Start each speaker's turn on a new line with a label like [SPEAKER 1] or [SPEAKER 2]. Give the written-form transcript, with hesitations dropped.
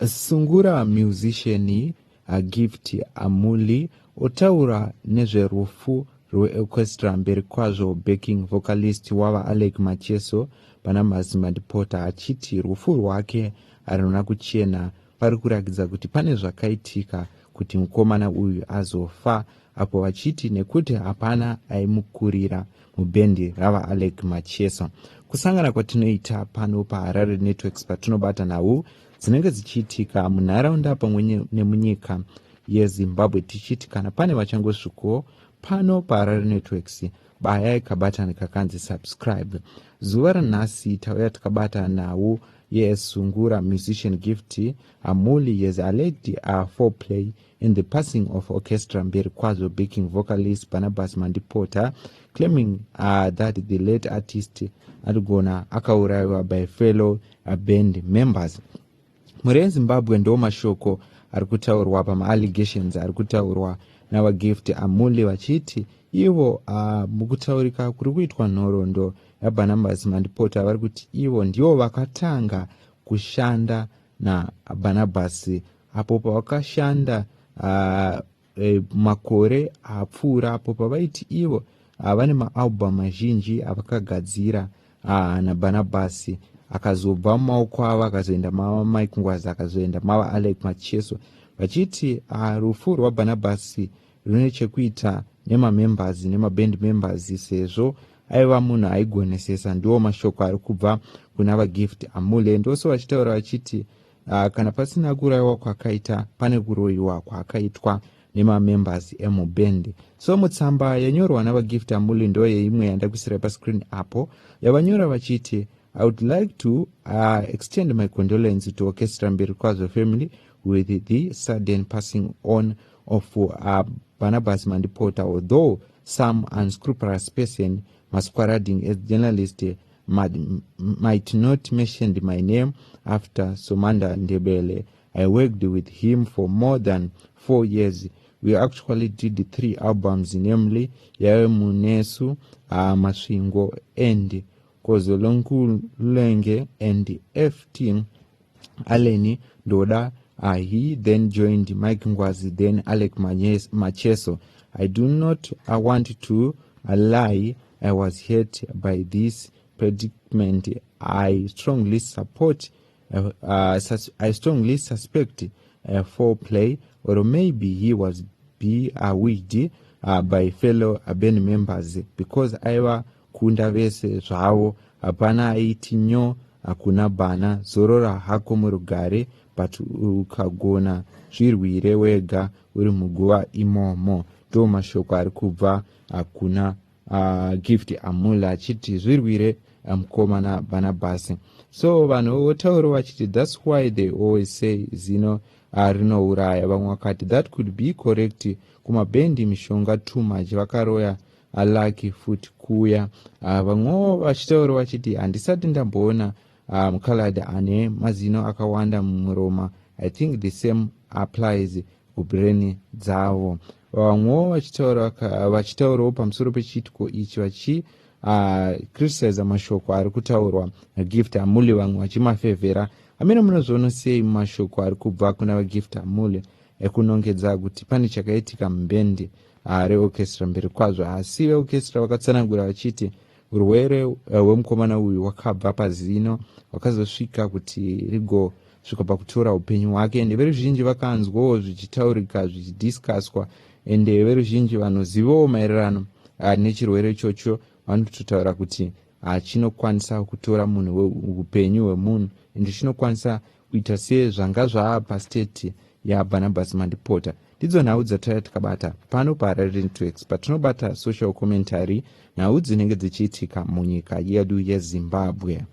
[SPEAKER 1] Sungura musician Gift Amuli otaura nezverufu rweorchestra Mberikwazvo backing vocalist wavaAlec Macheso Barnabas Mandipota achiti rufu rwake haruna kuchena pari kurakidza kuti pane zvakaitika kuti mukomana uyu azofa apo vachiti nekuti hapana aimukurira mubhendi ravaAlec Macheso. Kusangana kwatinoita pano paHarare Networks patinobata nhau dzinenge dzichiitika munharaunda pamwe nemunyika yeZimbabwe tichiti kana pane vachangosvikowo pano paHarare Networks bayai kabatani kakanzi subscribe. Zuva ranhasi tauya tikabata nhau yesungura musician Gift Amuli has alleged a foreplay in the passing of orchestra Mberikwazvo backing vocalist Barnabas Mandipota, claiming that the late artist arigona akaurayiwa by fellow band members. Mhuri yeZimbabwe, ndo mashoko ari kutaurwa pamaallegations ari kutaurwa navaGift Amuli vachiti ivo mukutaurika kuri kuitwa nhoroondo yaBarnabas Mandipota vari kuti ivo ndivo vakatanga kushanda naBarnabas apo pavakashanda makore apfuura apo pavaiti ivo vane maalbum mazhinji avakagadzira naBarnabas akazobva mumaoko avo akazoenda mava Mike Ngwazi akazoenda mava Alec Macheso vachiti rufu rwaBarnabas rune chekuita nemamembers nemaband members sezvo aiva munhu aigonesesa. Ndiwo mashoko ari kubva kuna vaGift Amuli ndose vachitaura vachiti kana pasina kuurayiwa kwakaita pane kuroyiwa kwakaitwa nemamembers emubhendi. So mutsamba yanyorwa navaGift Amuli ndo yeimwe yandakuisirai pascreen apo yavanyora vachiti, "I would like to extend my condolence to Orchestra Mberikwazvo family with the sudden passing on of Barnabas Mandipota. Although some unscrupulous person masquerading as journalist might not mention my name after Somanda Ndebele, I worked with him for more than 4 years. We actually did three albums, namely Yave Munesu, Masvingo and Kozolonkulenge and Ft Aleni Ndoda. He then joined Mike Ngwazi, then Alec Macheso. I do not want to lie. I was hurt by this predicament. I strongly suspect foul play, or maybe he was bewitched by fellow band members because aiva kunda vese zvavo, hapana aiti nyo hakuna bhana. Zorora hako murugare, but ukagona zvirwire wega uri muguva imomo." Ndo mashoko ari kubva kuna Gift Amuli achiti zvirwire mukomana Barnabas. So vanhu votaura vachiti that's why they always say zino rinouraya. Vamwe vakati that could be correct, kumabhendi mishonga too much, vakaroya alaki futi kuya. Vamwewo vachitaura vachiti handisati ndamboona mucalad ane mazino akawanda mumuroma. I think the same applies kubrain dzavo. Vamwewo vachitaurawo pamusoro pechiitiko ichi vachi criticize mashoko ari kutaurwa naGift Amuli, vamwe vachimafevhera. Amene munozviona sei mashoko ari kubva kuna vaGift Amuli ekunongedza kuti pane chakaitika mubhendi reorchestra Mberikwazvo? Asi veorchestra vakatsanangura vachiti urwere hwemukomana uyu hwakabva pazino hwakazosvika kuti rigosvika pakutora upenyu hwake. Ende veruzhinji vakanzwawo zvichitaurika zvichidiscusswa, ende veruzhinji vanozivawo maererano nechirwere ichocho vanototaura kuti chinokwanisa kutora munhu upenyu hwemunhu ende chinokwanisa kuita sezvanga zvaa pastate yaBarnabas Mandipota. Ndidzo nhau dzataya tikabata pano paHarare Networks patinobata social commentary, nhau dzinenge dzichiitika munyika yedu yeZimbabwe.